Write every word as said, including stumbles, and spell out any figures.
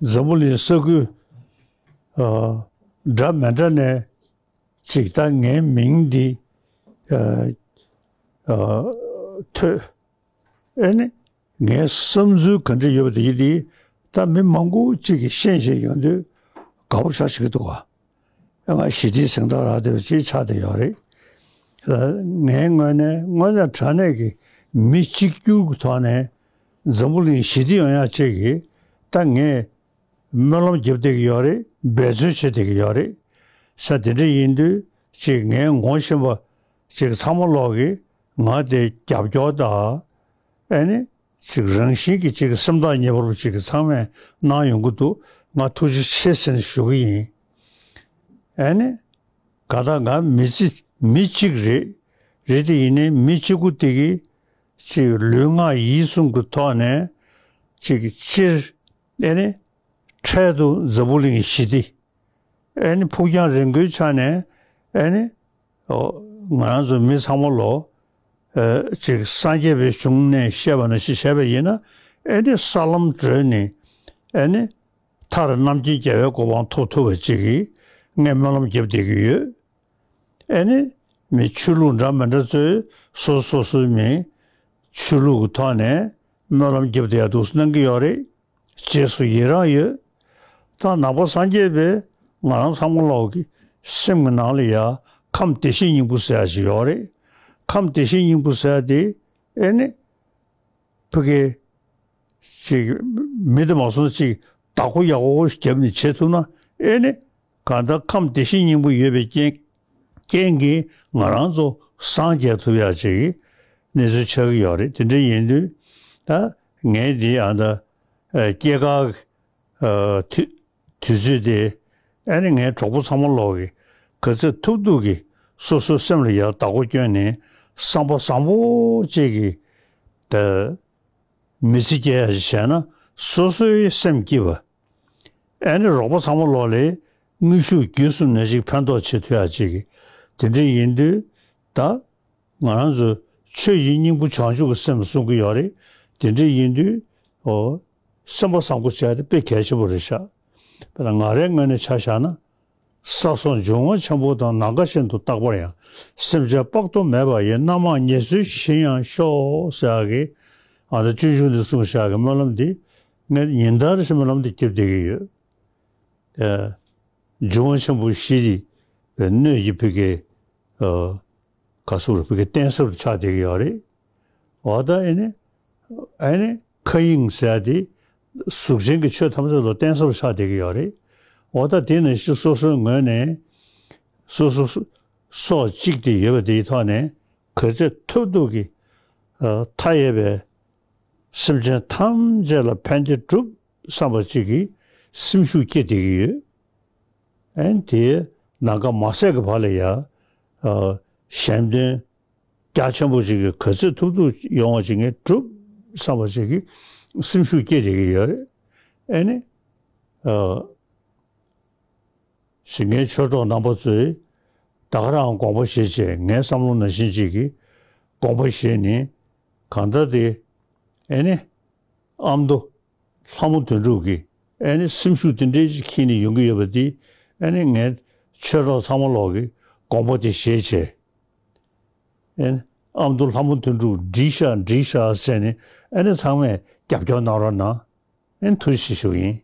འཛམ་བུ་གླིང་ས་ཁུལ་ཨ་འདྲ་མི་འདྲ་ནས་ཅིག་ད་ངའི་མིང་འདི་ཨ་ཨ་ཐོས། ཨེ་ནི་ངའི་བསམ་ཚུལ་ག་འདྲ་ཡོད་པ་དེ་ཡིན་དེ་ད་མི་མང་པོ་ཅིག་གིས་ཤེས་བཞིན་ཡོང་དུས་དགའ་པོ་ཞེ་ཅིག་འདུག་ག་ང་ཞི་བདེའི་གཟེངས་རྟགས་རག་བསྡད་པ་ཅིག་ཆགས་བསྡད་ཡོད་རེད། ངའི་ངོས་ནས་དངོས་གནས་དྲང་གནས་ཀྱི་མི་གཅིག་གྱུར་གྱི་ཐོག་ནས་འཛམ་བུ་གླིང་ཞི་བདེ་ཡོང་ཡག་ཅིག་གི་ད་ངས་སྨོན་ལམ་རྒྱབ་བསྡད་ཀྱི་ཡོད་རེད། འབད་བརྩོན་བྱེད་བསྡད་ཀྱི་ཡོད་རེད། ས་དེ་འདྲ་ཡིན་དུས་ཅིག་ངའི་ངོ་ཤེས་པ་ཅིག་ཚང་མ་ལོག་གིས་ང་དེ་རྒྱབ་སྐྱོར་དང་ཨེ་ནི་ཅིག་རང་བཞིན་གྱི་ཅིག་སེམས་ཐག་ཉེ་བོ་ཅིག་གི་ཚང་མས་གནང་ཡོང་གི་འདུག་ང་ཐུགས་རྗེ་ཆེ་ཟེར་ནས་ཞུ་གི་ཡིན། ཨེ་ནི་ག་ད་ང་མི་ཚེ་མི་གཅིག་རེད། རེད་དེ་ཡིན་ནའི་མི་གཅིག་པུ་དེ་གིས་ཅིག་ལུས་ངག་ཡིད་གསུམ་གྱི་ཐོག་ནས་ཅིག་སྤྱིར་ཨེ་ནི་འཕྲལ་དུ་འཛམ་བུ་གླིང་ཞི་བདེ་ཨེ་ནི་ཕུགས་རྒྱང་རིང་པོའི་ཆ་ནས་ཨེ་ནི་ཨོ་ང་རང་ཚོ་མི་ཚང་མ་ལོ་ཨེ་ཅིག་སངས་རྒྱས་པའི་གཞུང་ནས་བཤད་པ་ནང་བཞིན་བྱས་པ་ཡིན་ན་ཨེ་ནི་ས་ལམ་བགྲོད་ནས་ཨེ་ནི་མཐར་རྣམ་མཁྱེན་རྒྱལ་བའི་གོ་འཕང་ཐོབ་ཐུབ་པ་ཅིག་གི་ངས་སྨོན་ལམ་རྒྱབ་བསྡད་ཀྱི་ཡོད། ཨེ་ནི་མི་ཆོས་ལུགས་འདྲ་མི་འདྲ་ཚོས་སོ་སོ་སོའི་མི་ཆོས་ལུགས་ཀྱི་ཐོག་ནས་སྨོན་ལམ་རྒྱབ་བསྡད་ཡག་འདུག་སེ་གནང་གི་ཡོད་རེད། རྗེས་སུ་ཡི་རང་ཡོད། ད་ནང་པ་སངས་རྒྱས་པའི་ང་རང་ཚང་མ་ལོག་གི་སེམས་ཀྱི་ནང་ལ་ཡ་ཁམས་བདེ་གཤེགས་སྙིང་པོ་ཟེར་ཡག་ཅིག་ཡོད་རེད། ཁམས་བདེ་གཤེགས་སྙིང་པོ་ཟེར་ཡག་དེ་ཨེ་ནི་ཕ་གི་ཅིག་མི་དེ་མ་སོང་ཅིག་བདག་པོ་ཡག་པོ་རྒྱབ་ནས་བྱེད་ཐུབ་ན་ཨེ་ནི་གང་ལྟར་ཁམས་བདེ་གཤེགས་སྙིང་པོ་ཡོད་པའི་རྐྱེན་རྐྱེན་གྱིས་ང་རང་ཚོ་སངས་རྒྱས་ཐུབ་ཡག་ཅིག་གནས་ཚུལ་ཆགས་ཀྱི་ཡོད་རེད། དེ་འདྲ་ཡིན་དུས་ད་ངས་འདི་ཨ་ད་སྐྱེས་སྐར་དུས་དུས་ཚོད་དེ་ཨ་ནི་ངའི་གྲོགས་པོ་ཚང་མ་ལོག་གིས་ག་ཚོད་ཐུབ་ཐུབ་ཀྱིས་སོ་སོའི་སེམས་ལ་ཡག་བདག་པོ་བསྐྱོན་ནས་བསམ་པ་བཟང་པོ་ཅིག་གིས་ད་མི་ཚེ་སྐྱེལ་ཡག་ཅིག་བྱས་ན་སོ་སོའི་སེམས་སྐྱིད་པ། ཨ་ནི་རོགས་པ་ཚང་མ་ལོག་ལ་དངོས་ཤུགས་བརྒྱུད་གསུམ་ནས་ཅིག་ཕན་ཐོགས་བྱེད་ཐུབ་ཡག་ཅིག་གིས་དེ་འདྲ་ཡིན་དུས་ད་ང་རང་ཚོ་ཆོས་ཀྱི་སྙིང་པོ་བྱང་ཆུབ་ཀྱི་སེམས་གསུང་གི་ཡོད་རེད། དེ་འདྲ་ཡིན་དུས་ཨོ་སེམས་པ་བཟང་པོ་བྱས་ཏེ་དཔེ་གལ་ཆེན་པོ་རེད་ཤག་དཔེར་ན་ང་རའི་ངོས་ནས་ཆ་བཞག་ན། ས་སོགས་འབྱུང་བ་ཆེན་པོ་དང་ནམ་མཁའ་བཞིན་དུ་རྟག་པར་ཡང་། སེམས་ཅན་དཔག་ཏུ་མེད་པ་ཡི་རྣམ་མང་ཉེར་འཚོའི་ཞིང་ཡང་ཤོག་ཟེར་ཡག་གི་ཨ་ད་སྤྱོད་འཇུག་འདི་གསུངས་བཞག་གི་སྨོན་ལམ་འདི་ངས་ཉིན་ལྟར་བཞིན་སྨོན་ལམ་འདི་རྒྱབ་བསྡད་ཀྱི་ཡོད། ཨེ། འབྱུང་བ་ཆེན་པོ་བཞི་ཡི་སྣོད་ཀྱི་ཕ་གི་ཨ་ག་ཟེར་ཕ་གི་རྟེན་གསར་དུ་ཆགས་བསྡད་ཀྱི་ཡོད་རེད། འོ་ད་ཨེ་ནི་ཨེ་ནི་མཁའ་དབྱིངས་ཟེར་ཡག་དེ་གཟུགས་ཅན་གྱི་ཆོས་ཐམས་ཅད་ལ་རྟེན་གསར་དུ་ཆགས་བསྡད་ཀྱི་ཡོད་རེད། འོ་ད་དེ་ནང་བཞིན་སོ་སོའི་ངོས་ནས་སོ་སོ་སོ་སོ་གཅིག་དེ་ཡོད་པ་དེའི་ཐོག་ནས་ག་ཚོད་ཐུབ་ཐུབ་ཀྱིས་ཨ་མཐའ་ཡས་པའི་སེམས་ཅན་ཐམས་ཅད་ལ་ཕན་བདེ་སྒྲུབ་བསམ་པ་ཅིག་གིས་སེམས་ཤུགས་སྐྱེད་བསྡད་ཀྱི་ཡོད། ཨན་དེ་ནམ་མཁའ་མ་ཟད་ཀྱི་བར་ལ་ཡ་ཨ་གཞན་དོན་རྒྱ་ཆེན་པོ་ཅིག་གིས་ག་ཚོད་ཐུབ་ཐུབ་ཡོང་བ་ཅིག་ངས་སྒྲུབ་བསམ་པ་ཅིག་གིས་སེམས་ཤུགས་སྐྱེད་བསྡད་ཀྱི་ཡོད་རེད། ཨེ་ནི་ཨ་ཞིག་ངའི་ཆོས་གྲོགས་རྣམ་པ་ཚོས་ད་ག་རང་དགོངས་པ་བཞེས་བྱས་ངའི་བསམ་བློ་ནང་བཞིན་ཅིག་གིས་དགོངས་པ་བཞེས་ནས་གང་ལྟར་དེ་ཨེ་ནི་ཨ་མདོ་ལྷ་མོ་དོན་གྲུབ་ཀྱིས་ཨེ་ནི་སེམས་ཤུགས་དེ་འདྲའི་ཅིག་ཁྱེར་ནས་ཡོང་གི་ཡོད་པ་འདི་ཨེ་ནི་ངའི་ཆོས་གྲོགས་ཚང་མ་ལོག་གིས་དགོངས་པ་དེ་བཞེས་བྱས་ཨེ་ནི་ཨ་མདོ་ལྷ་མོ་དོན་གྲུབ་འགྲིག་ཤག་འགྲིག་ཤག་ཟེར་ནས་ཨེ་ནི་ཚང་མས་རྒྱབ་སྐྱོར་གནང་རོགས་གནང་། ཨེ་ནི་ཐུགས་རྗེ་ཆེ་ཞུ་གི་ཡིན།